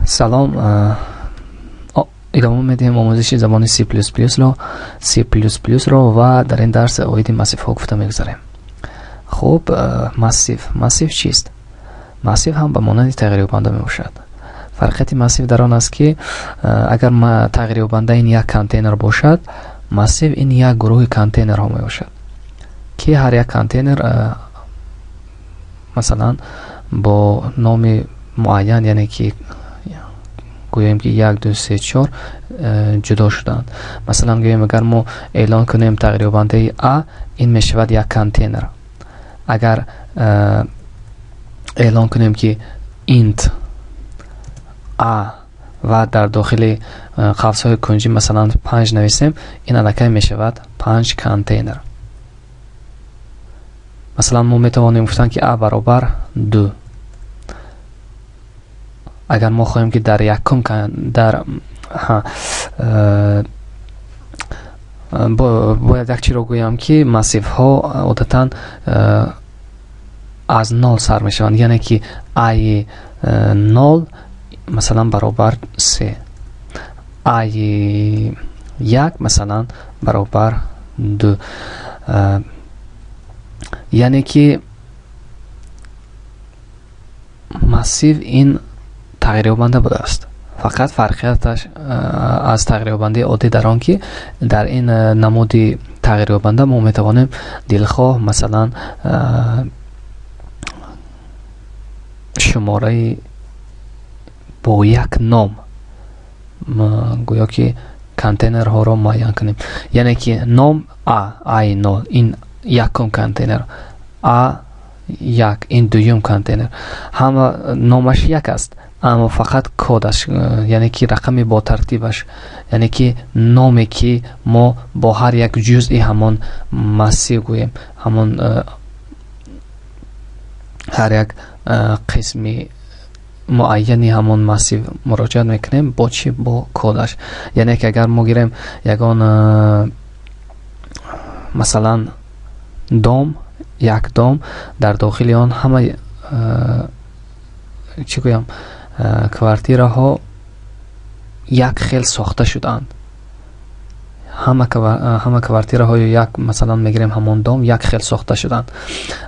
Салом, идома медиҳем омӯзиши забони C++ ро, C++ ро ва дар ин дарс оиди массивҳо гуфта мегузарем. Хуб, массив. Массив чист? Массив ҳам ба монанди тағйирёбанда мебошад. Фарқияти массив дар он аст, ки агар тағйирёбанда ин як контейнер бошад, массив ин як гурӯҳи контейнерҳо мебошад, ки ҳар як контейнер, масалан, бо номи муайян, яъне ки гӯем ки як, ду, се, чор, ҷудо шудаанд. Масалан, гӯем, агар мо эълон кунем тағйирёбандаи а, ин мешавад як контейнер. Агар эълон кунем, ки int а ва дар дохили қавсҳои кунҷӣ, масалан, панҷ нависем, ин аллакай мешавад панҷ контейнер. Масалан, мо метавонем гуфтан, ки а баробар ду. Агар мо хоҳем, ки дар якум дар бояд як чиро гӯям, ки массивҳо одатан аз нол сар мешаванд, яъне ки аи нол, масалан, баробар се, аи як, масалан, баробар ду, яъне ки массив ин тағйирёбанда будааст. Фақат фарқияташ аз тағйирёбандаи оддӣ дар он, ки дар ин намуди тағйирёбанда мо метавонем дилхоҳ, масалан, шумораи бо як ном, гӯё ки контейнерҳоро муайян кунем, яъне ки ном а, аи нол ин якум контейнер, а як ин дуюм контейнер. Ҳама номаш як аст, аммо фақат кодаш, яъне ки рақами бо тартибаш, яъне ки номе, ки мо бо ҳар як ҷузъи ҳамон массив гӯем, ҳамон ҳар як қисми муайяни ҳамон массив муроҷиат мекунем бо чӣ? Бо кодаш. Яъне ки агар мо гирем ягон, масалан, дом, як дом, дар дохили он ҳама, чӣ гӯям, квартираҳо як хел сохта шудаанд, ҳама квартираҳои як, масалан, мегирем ҳамон дом як хел сохта шуданд,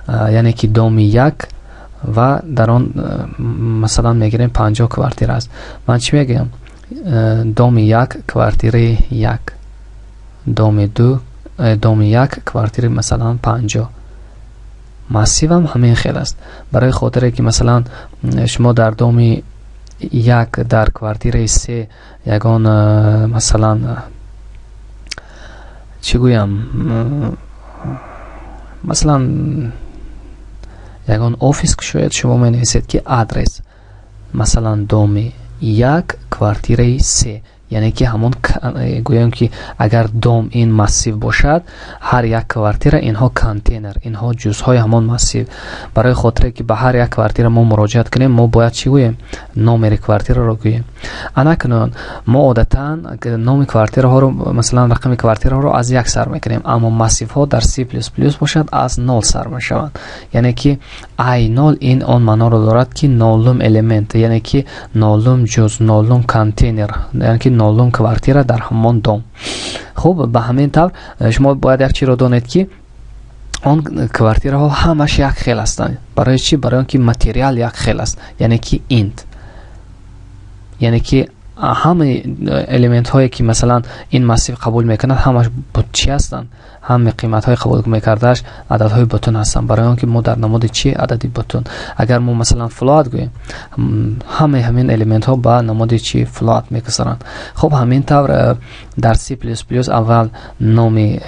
яъне ки доми як ва дар он, масалан, мегирем 50 квартира аст. Ман чӣ мегӯям? Доми як, квартираи як, доми ду, доми як, квартираи, масалан, 50. Массивам ҳамин хел аст. Барои хотире ки, масалан, шумо дар доми як дар квартираи се ягон, масалан, чӣ гӯям, масалан, ягон офис кушояд, шумо менависед, ки адрес, масалан, доми як, квартираи се, яъне ки ҳамон, гӯем ки агар дом ин массив бошад, ҳар як квартира инҳо контейнер, инҳо ҷузъҳои ҳамон массив. Барои хотире ки ба ҳар як квартира мо муроҷиат кунем, мо бояд чӣ гӯем? Номери квартираро гӯем. Анакунун мо одатан номи квартираҳоро, масалан, рақами квартираҳоро аз як сар мекунем, аммо массивҳо дар C++ бошад, аз нол сар мешаванд, яъне ки ай нол ин он маъноро дорад, ки нолум элемент, яъне ки нолум ҷуз, нолум контейнер, яъне ки нолум квартира дар ҳамон дом. Хуб, ба ҳамин тавр шумо бояд як чиро донед, ки он квартираҳо ҳамаш як хел ҳастанд. Барои чӣ? Барои он ки материал як хел аст, яъне ки int, яъне ки ҳамаи элементҳое, ки, масалан, ин массив қабул мекунад, ҳамаш чӣ ҳастанд? Ҳамаи қиматҳои қабул мекардааш ададҳои бутун ҳастанд. Барои он ки мо дар намуди чӣ? Адади бутун. Агар мо, масалан, float гӯем, ҳамаи ҳамин элементҳо ба намуди чӣ? Float мегузаранд. Хуб, ҳамин тавр дар C++ аввал номи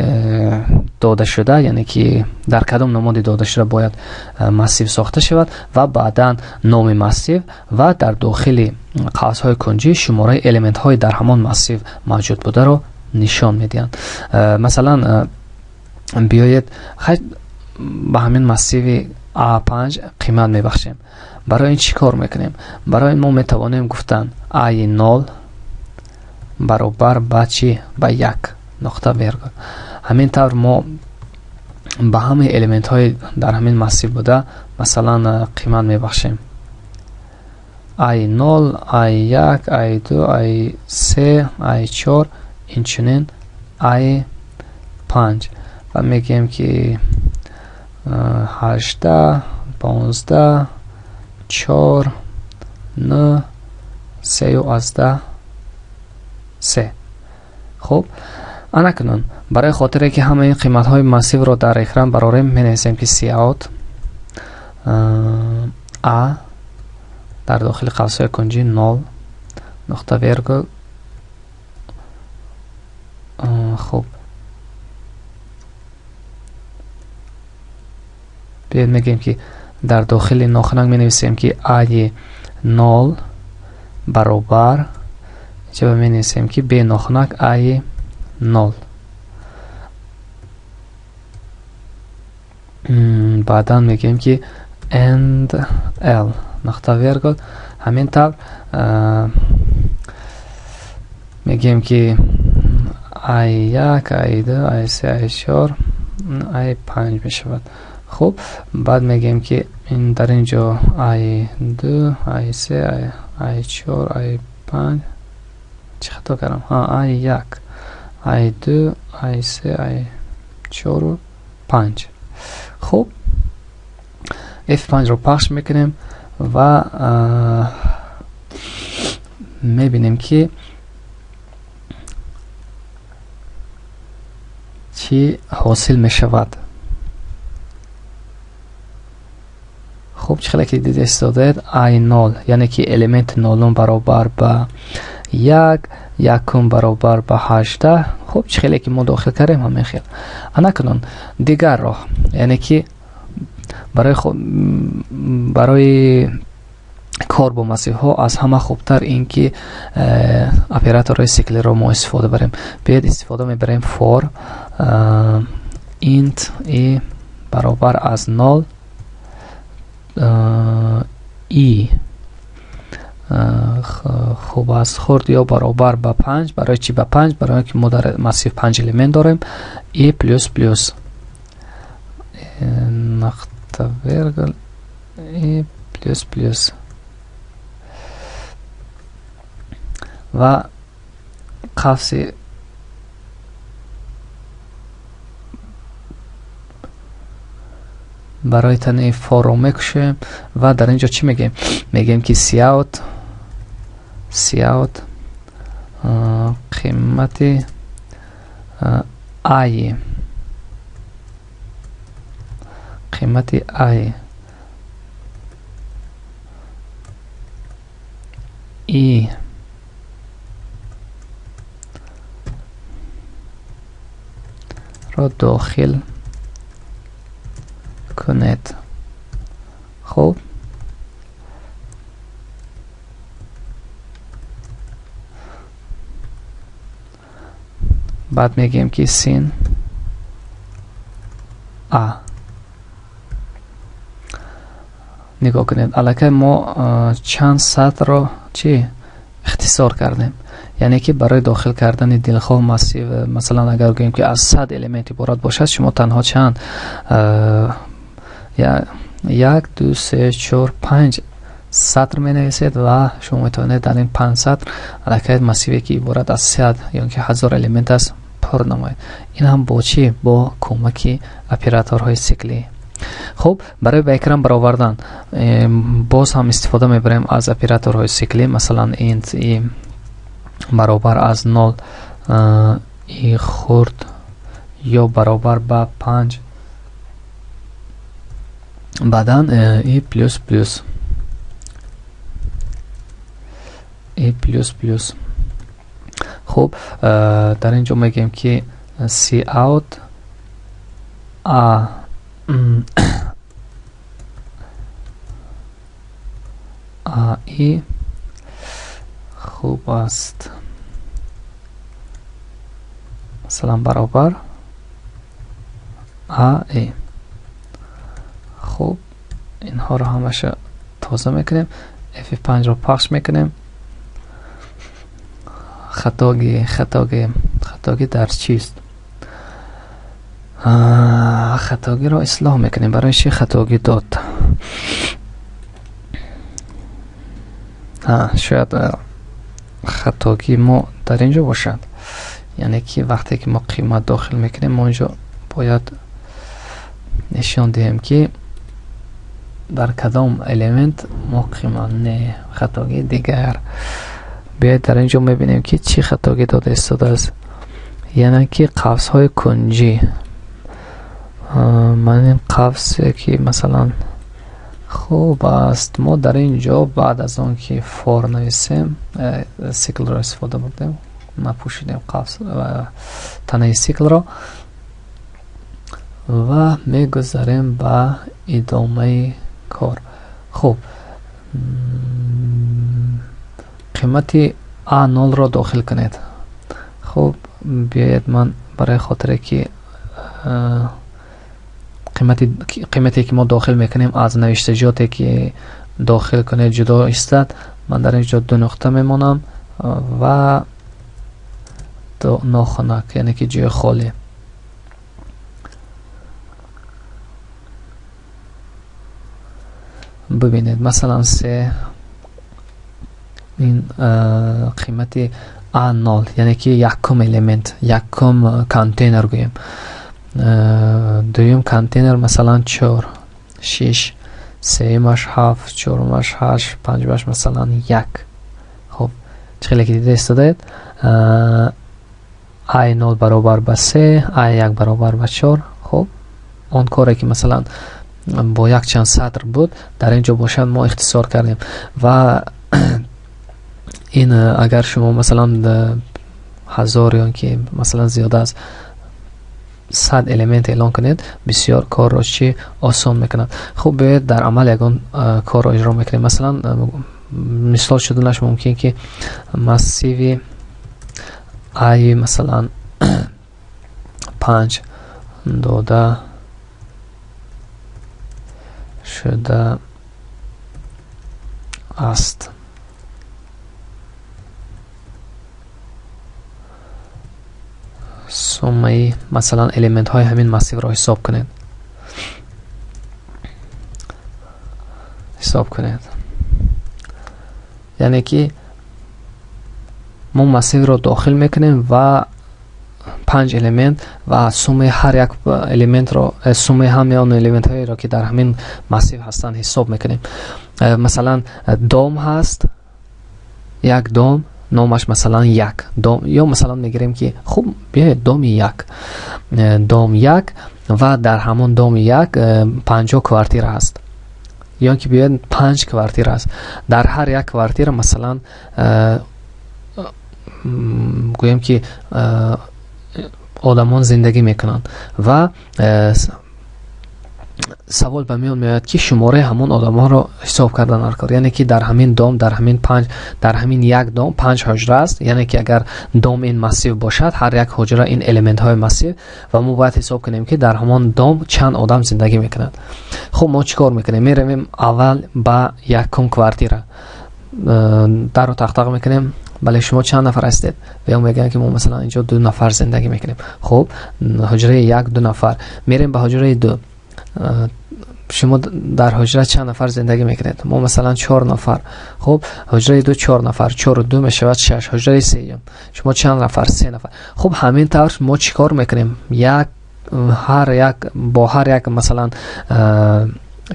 дода шуда, яъне ки дар кадом намуди дода шуда бояд массив сохта шавад, ва баъдан номи массив ва дар дохили қавсҳои кунҷӣ шумораи элементҳои дар ҳамон массив мавҷуд бударо нишон медиҳанд. Масалан, биёед, ба ҳамин массиви а5 қимат мебахшем. Барои ин чӣ кор мекунем? Барои ин мо метавонем гуфтан аи нол баробар ба чӣ? Ба як нуқта вергул. Ҳамин тавр мо ба ҳамаи элементҳои дар ҳамин массив буда, масалан, қимат мебахшем. A0, A1, A2, A3, A4, инчунин A5 ва мегӯем ки 18, 15, 4, 9, 3.3. Хуб, анакунун барои хотире ки ҳамаи ин қиматҳои массивро дар экран барорем, менависем ки cout a дар дохили қавсҳои кунҷӣ 0 нуқта вергул. Хуб, биёед мегӯем ки дар дохили нохунак менависем ки a 0 баробар, инҷа менависем ки б нохунак a 0. Баъдан мегӯем ки end l нуқта вергул. Ҳамин тавр мегӯем ки a1, a2, a3, a4, a5 мешавад. Хуб, баъд мегӯем ки ин дар ин ҷо a2, a3, a4, a5, чӣ хато кардам? A1, a2, a3, a4, 5. Хуб, F5-ро пахш мекунем ва мебинем ки чӣ ҳосил мешавад. Хуб, чӣ хеле ки дида истодаед, A0, яъне ки элементи нолум баробар ба 1, якум баробар ба 18. Хуб, чӣ хеле ки мо дохил кардем ҳамин хел. Анакунун дигар роҳ, яъне ки барои кор бо массивҳо аз ҳама хубтар ин ки операторҳои сиклиро мо истифода барем. Биёед истифода мебарем for int i баробар аз 0 i хуб аз хурд ё баробар ба 5. Барои чӣ ба 5? Барои ки мо дар массив 5 элемент дорем. I плюс плюс нуқта вергул i плюс плюс ва қавси барои танаи for-ро мекушем ва дар ин ҷо чӣ мегӯем? Мегӯем ки cout қимати a, қимати a i ро дохил кунед. Хуб, баъд мегӯем ки син а. Нигоҳ кунед, аллакай мо чанд сатрро чӣ ихтисор кардем. Яъне ки барои дохил кардани дилхоҳ массив, масалан агар гӯем ки аз 100 элемент иборат бошад, шумо танҳо чанд 1, 2, 3, 4, 5 сатр менависед ва шумо метавонед дар ин 5 сатр аллакай массиве ки иборат аз 100 ё ки 1000 элемент аст пур намоед. Ин ҳам бо чӣ? Бо кӯмаки операторҳои сиклӣ. Хуб, барои ба экран баровардан боз ҳам истифода мебарем аз операторҳои сиклӣ. Масалан int i баробар аз 0 i хурд ё баробар ба 5, баъдан i плюс плюс, i плюс плюс. Хуб, дар ин ҷо мегӯем ки cout a i хуб аст, масалан баробар a i. Хуб, инҳоро ҳамаша тоза мекунем, F5-ро пахш мекунем. Хатогӣ дар чист? Хатогиро ислоҳ мекунем. Барои чӣ хатогӣ дод? Шояд хатогии мо дар ин ҷо бошад, яъне ки вақте ки мо қимат дохил мекунем, мо инҷо бояд нишон диҳем, ки дар кадом элемент мо қимат. Не, хатогии дигар. Биёед, дар ин ҷо мебинем, ки чӣ хатогӣ дода истодааст, яъне ки қавсҳои кунҷӣ. Ман ин қавсе ки масалан хуб аст, мо дар ин ҷо баъд аз он ки for нависем, сиклро истифода бурдем, напӯшидем қавс, танаи сиклро, ва мегузарем ба идомаи кор. Хуб, қимати а нолро дохил кунед. Хуб, биёед, ман барои хотире ки қимате ки мо дохил мекунем аз навиштаҷоте ки дохил кунед ҷудо истад, ман дар ин ҷо ду нуқта мемонам ва нохунак, яъне ки ҷои холӣ. Бибинед, масалан, се, ин қимати а нол, яъне ки якум элемент, якум контейнер гӯем. Дуюм контейнер масалан чор, шиш, сеюмаш ҳафт, чорумаш ҳашт, панҷумаш масалан як. Хуб, чӣ хеле ки дида истодаед, ай нол баробар ба се, ай як баробар ба чор. Хуб, он коре ки масалан бо якчанд сатр буд, дар ин ҷо бошад мо ихтисор кардем. Ва ин агар шумо масалан 1000 ё ки масалан зиёда аз 100 элемент эълон кунед, бисёр корро чӣ осон мекунад. Хуб, биёед, дар амал ягон корро иҷро мекунем. Масалан, мисол шуданаш мумкин, ки массиви ай масалан панҷ дода шуда аст. Суммаи масалан элементҳои ҳамин массивро ҳисоб кунед. Яъне ки мо массивро дохил мекунем ва панҷ элемент ва суммаи ҳар як элементро, суммаи ҳамаи он элементҳоеро, ки дар ҳамин массив ҳастанд, ҳисоб мекунем. Масалан, дом ҳаст, як дом, номаш масалан як дом, ё масалан мегирем, ки хуб, биёед, доми як, дом як, ва дар ҳамон доми як 50 квартира ҳаст, ё ки биёед, панҷ квартира аст. Дар ҳар як квартира масалан гӯем ки одамон зиндагӣ мекунанд. Ва савол ба миён меояд, ки шумораи ҳамон одамонро ҳисоб кардан даркор. Яъне ки дар ҳамин дом, дар ҳамин панҷ, дар ҳамин як дом панҷ ҳуҷра аст. Яъне ки агар дом ин массив бошад, ҳар як ҳуҷра ин элементҳои массив, ва мо бояд ҳисоб кунем, ки дар ҳамон дом чанд одам зиндагӣ мекунад. Хуб, мо чӣ кор мекунем? Меравем аввал ба якум квартира, дару тақтақ мекунем. Бале, шумо чанд нафар ҳастед? Ё мегӯянд, ки мо масалан инҷо ду нафар зиндагӣ мекунем. Хуб, ҳуҷраи як ду нафар. Мерем ба ҳуҷраи ду. Шумо дар ҳуҷра чанд нафар зиндагӣ мекунед? Мо масалан чор нафар. Хуб, ҳуҷраи ду чор нафар, чору ду мешавад шаш. Ҳуҷраи сеюм шумо чанд нафар? Се нафар. Хуб, ҳамин тавр мо чӣ кор мекунем? Як ҳар як бо ҳар як масалан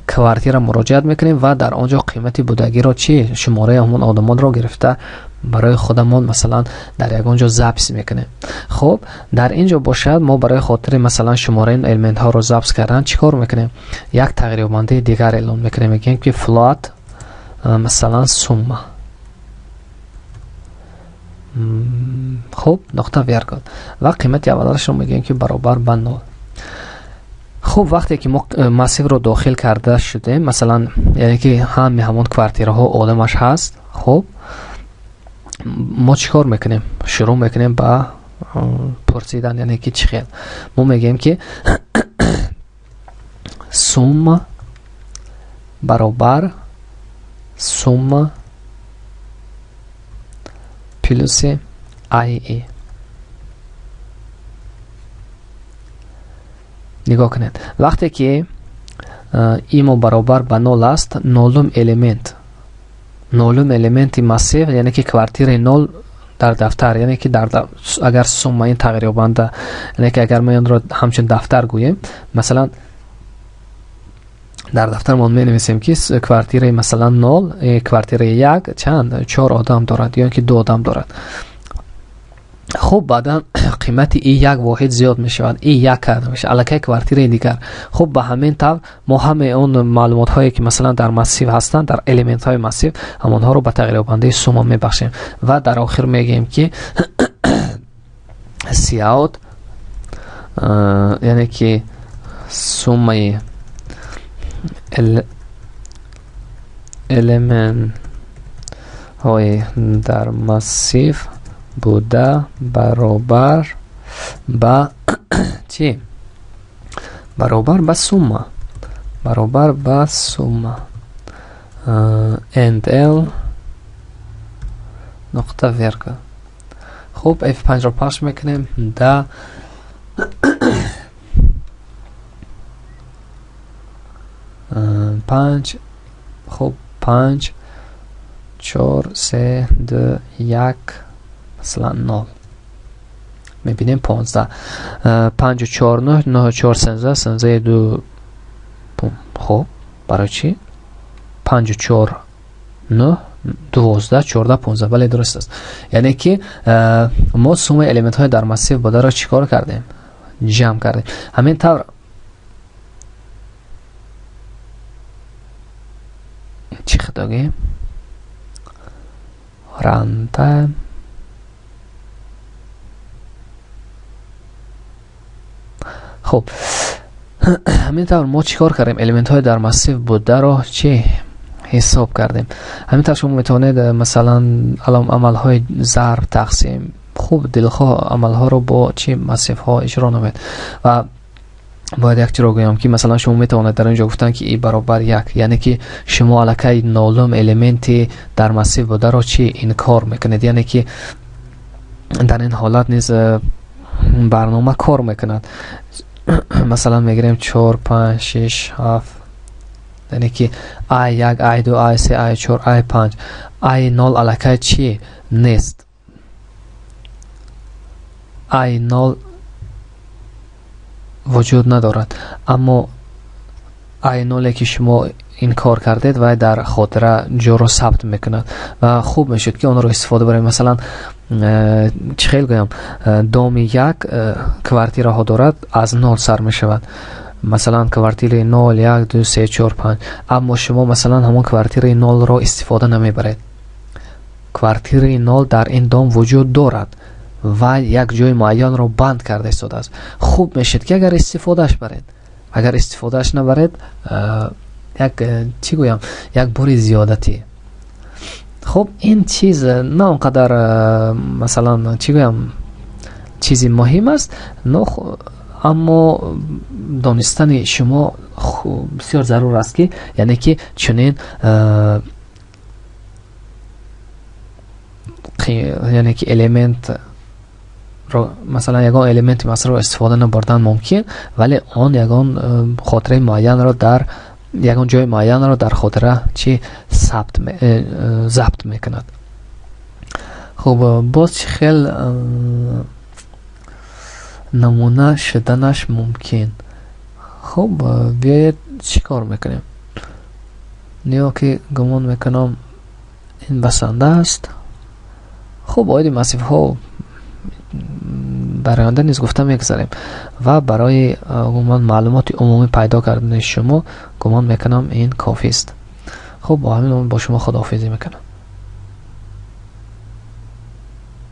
квартира муроҷиат мекунем ва дар он ҷо қимати будагиро чӣ, шумораи ҳамон одамонро гирифта, барои худамон масалан дар ягон ҷо запись мекунем. Хуб, дар ин ҷо бошад мо барои хотири масалан шумораи элементҳоро запись кардан чӣ кор мекунем? Як тағйирёбандаи дигар эълон мекунем, мегӯем, ки float масалан сумма, хуб, нуқта вергул, ва қимати аввалашро мегӯем, ки баробар ба нол. Хуб, вақте ки мо массивро дохил карда шудем, масалан, яъне ки ҳами ҳамон квартираҳо одамаш ҳаст. Хуб, мо чӣ кор мекунем? Шурӯъ мекунем ба пурсидан, яъне ки чӣ хел? Мо мегӯем, ки сумма баробар сумма плюси ай. Нигоҳ кунед, вақте ки и мо баробар ба нол аст, нолум элемент Нолум элементи массив, яъне ки квартираи нол дар дафтар, яъне ки агар сумма ин тағйирёбанда, яъне ки агар мо инро ҳамчун дафтар гӯем, масалан дар дафтармон менависем, ки квартираи масалан нол, квартираи як чанд, чор одам дорад ё ин ки ду одам дорад. Хуб, баъдан қимати и як воҳид зиёд мешавад, и як карда мешавад, аллакай квартираи дигар. Хуб, ба ҳамин тавр мо ҳамаи он маълумотҳое, ки масалан дар массив ҳастанд, дар элементҳои массив, ҳамонҳоро ба тағйирёбандаи сумма мебахшем ва дар охир мегӯем, ки cout, яъне ки суммаи элементҳои дар массив буда баробар ба чӣ? Баробар ба сумма, баробар ба сумма, endl, нуқта вергул. Хуб, F5-ро пахш мекунем. Да, панҷ. Хуб, панҷ, чор, се, ду, як, масалан нол. Мебинем, 15. Панҷу чор нӯҳ, нӯҳу чор 13, сенздаи ду. Хуб, барои чӣ панҷу чор нӯҳ, 12, 14, 15? Бале, дуруст аст. Яъне ки мо суммаи элементҳои дар массив бударо чӣ кор кардем? Ҷамъ кардем. Ҳамин тавр чӣ хатогӣ? Runtime. Хуб, ҳамин тавр мо чӣ кор кардем? Элементҳои дар массив бударо чӣ ҳисоб кардем. Ҳамин тавр шумо метавонед, масалан, амалҳои зарб, тақсим, хуб, дилхоҳ амалҳоро бо чӣ массивҳо иҷро намоед. Ва бояд як чиро гӯям, ки масалан шумо метавонед дар ин ҷо гуфтан, ки и баробар як, яъне ки шумо аллакай нолум элементи дар массив бударо чӣ инкор мекунед, яъне ки дар ин ҳолат низ барнома кор мекунад. Масалан, мегирем чор, панҷ, шиш, ҳафт, яъне ки а як, а ду, а се, а чор, а панҷ, а нол аллакай чӣ нест, а нол вуҷуд надорад. Аммо а ноле, ки шумо инкор кардед, вай дар хотира ҷоро сабт мекунад ва хуб мешуд, ки онро истифода барем. Масалан, чӣ хел гӯям, доми як квартираҳо дорад, аз нол сар мешавад, масалан квартираи нол, як, ду, се, чор, панҷ. Аммо шумо масалан ҳамон квартираи нолро истифода намебаред. Квартираи нол дар ин дом вуҷуд дорад ва як ҷои муайянро банд карда истодааст. Хуб мешуд, ки агар истифодааш баред. Агар истифодааш набаред, як чӣ гӯям, як бори зиёдатӣ. Хуб, ин чиз на он қадар, масалан, чӣ гӯям, чизи муҳим аст, но аммо донистани шумо бисёр зарур аст, ки яъне ки чунин, яъне ки элемент, масалан, ягон элементи масалро истифода набурдан мумкин, вале он ягон хотираи муайянро дар ягон ҷои муайянро дар хотира чӣ сабт забт мекунад. Хуб, боз чӣ хел намуна шуданаш мумкин? Хуб, биёед, чӣ кор мекунем? Ниё ки гумон мекунам, ин басанда аст. Хуб, оиди массивҳо дар оянда низ гуфта мегузарем ва барои гумон маълумоти умумӣ пайдо кардани шумо, гумон мекунам, ин кофист. Хуб, бо ҳамин бо шумо худоҳофизӣ мекунам.